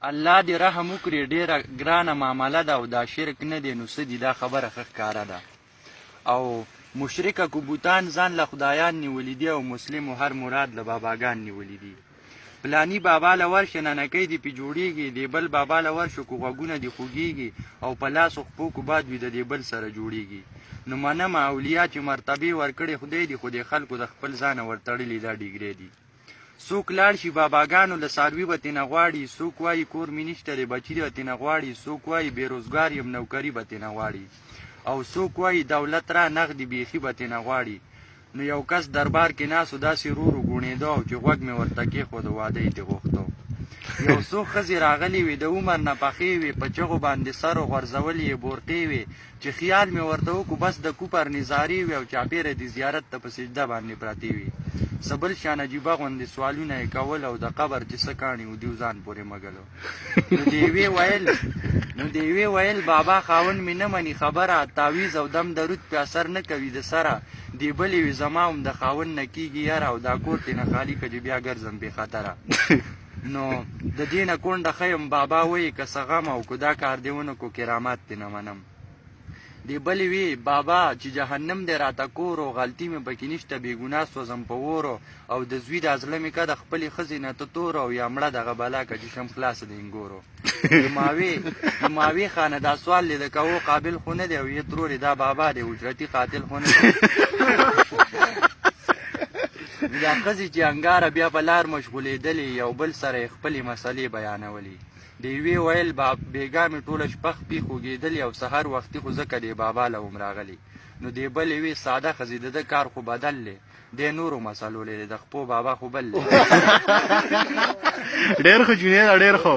الله دې رحم وکړي ډېره ګرانه معامله ده او دا شرک نه دی نو څه دي دا خبره ښه ښکاره ده او مشرکه کبوتان ځان له خدایان نیولي دي او مسلمو هر مراد له باباګان نیولي دي پلانی بابا له ورشه ننکۍ دې پې جوړیږي دې بل بابا له ورشه کو غوږونه دې خوږیږي او په لاس او خپو کو باد وي د دې بل سره جوړیږي نو منمه اولیا چې مرتبې ورکړې خدای دي خو دې خلکو د خپل ځانه ورتړلي دا ډیګرې دي څوک لاړ شي باباګانو له څاروي به ترېنه غواړي، څوک وايي کور مې نشته دی بچي به ترېنه غواړي، څوک وايي بې روزګار یم نوکري به ترېنه غواړي او څوک وايي دولت را نغدي بیخي به ترېنه غواړي. نو یو کس دربار کې ناست و داسې رو رو ګوڼېده او چې غوږ مې ورته کېښود واده یې ترې غوښتو. یو څو ښځې راغلې وې د عمر نه پخې وې په چغو باندې سر و غورځولې یې بورقې وې چې خیال مې ورته وکړو بس د کوپر نظارې وې او چاپېره دې زیارت ته په سجده باندې پرتې وې. څه بل شان عجیبه غوندې سوالونه یې کول او د قبر چې څه کاڼي وو دیو ځان پورې مږلو. نو دې یوې ویل نو دې یوې ویل بابا خاوند مې نه مني خبره تاویز او دم درود پې اثر نه کوي د سره. دې بلې وې زما هم د خاوند نه کیږي یره او دا کور ترېنه خالي که چې بیا ګرځم بې خطره. نو د دې نه کونډه ښه یم بابا وایي که څه غم او که دا کار دې ونه کو کرامات دې نه منم. دې بلې وی بابا چې جهنم دی راته کور او غلطي مې پکې نشته بې ګناه سوځم په اور او د زوی دا زړه مې که د خپلې ښځې نه ته تور او یا مړه دغه بلا که چې شم خلاصه د انګورو. نو ما وی نو ما وی خانه دا سوال دې د کوو قابل خو نه دی او یې ترورې دا بابا دی اجرتي قاتل خو نه دی. دا ښځې چې انګاره بیا په لار مشغولېدلې یو بل سره یې خپلې مسلې بیانولې. د یوې ویل بېګا مې ټوله شپه خپې خوږېدلې او سهار وختي خو ځکه دې بابا له وم راغلې. نو دې بلې وې ساده ښځې د ده کار خو بدل دی، دی نورو مسلو له دی، د خپو بابا خو بل دی. ډېر ښه جونیره ډېر ښه.